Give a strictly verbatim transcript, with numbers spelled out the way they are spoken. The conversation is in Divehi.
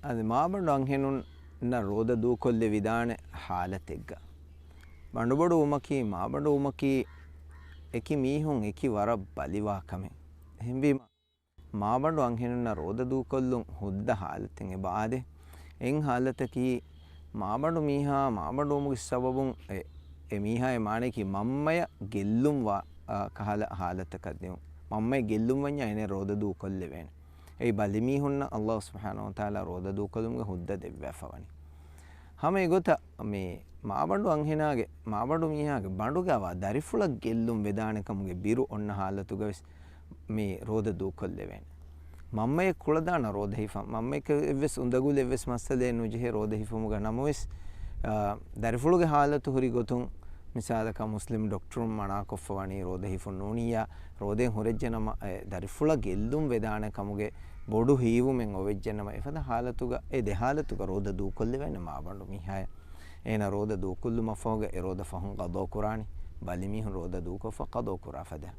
އަދި މާބަނޑު އަންހެނުންނަށް ރޯދަ ދޫކޮށްލެވިދާނެ ހާލަތެއްގަ. ބަނޑުބޮޑުވުމަކީ، މާބަނޑުވުމަކީ އެކި މީހުން އެކި ވަރަށް ބަލިވާ ކަމެއް. އެހެންވީމަ، މާބަނޑު އަންހެނުންނަށް ރޯދަ ދޫކޮށްލުން ހުއްދަ ހާލަތެއް އެބަ އާދޭ. އެއް ހާލަތަކީ، މާބަނޑު މީހާ މާބަނޑުވުމުގެ ސަބަބުން އެ، އެ މީހާ އެ މާނަޔަކީ މަންމަޔަށް ގެއްލުން ވާ، އާ، ކަހަލަ ހާލަތަކަށް ދިއުން. މަންމަޔަށް ގެއްލުން ވަންޏާ އޭނަ ރޯދަ ދޫކޮށްލެވޭނެ. އެއީ ބަލިމީހުންނަށް ﷲ ސުބްޙާނަހޫ ވަތަޢާލާ ރޯދަ ދޫކޮށްލުމުގެ ހުއްދަ ދެއްވާފަ ވަނީ. ހަމަ އެގޮތަށް މި މާބަނޑު އަންހެނާގެ، މާބަނޑު މީހާގެ ބަނޑުގަވާ ދަރިފުޅަށް ގެއްލުން ވެދާނެ ކަމުގެ ބިރު އޮންނަ ހާލަތުގަ ވެސް މި ރޯދަ ދޫކޮށްލެވޭނެ. މަންމަޔަށް ކުޅަދާނަ ރޯދަ ހިފަން، މަންމަޔަކަށް އެއްވެސް އުނދަގުލެއް އެއްވެސް މައްސަލައެއް ނުޖެހޭ ރޯދަ ހިފުމުގަ. ނަމަވެސް، އާ، ދަރިފުޅުގެ ހާލަތު ހުރި ގޮތުން، މިސާލަކަށް މުސްލިމް ޑޮކްޓަރުން މަނާކޮށްފަ ވަނީ ރޯދަ ހިފުން ނޫނިއްޔާ، ރޯދައިން ހުރެއްޖެނަމަ، އެ، ދަރިފުޅަށް ގެއްލުން ވެދާނެ ކަމުގެ ބޮޑު ހީވުމެއް އޮވެއްޖެނަމަ، އެފަދަ ހާލަތުގަ، އެ ދެ ހާލަތުގަ ރޯދަ ދޫކޮށްލެވޭނެ މާބަނޑު މީހާޔަށް. އޭނަ ރޯދަ ދޫކޮށްލުމަށްފަހުގަ އެ ރޯދަ ފަހުން ޤަޟާ ކުރާނީ، ބަލިމީހުން ރޯދަ ދޫކޮށްފަ ޤަޟާ ކުރާ ފަދަ.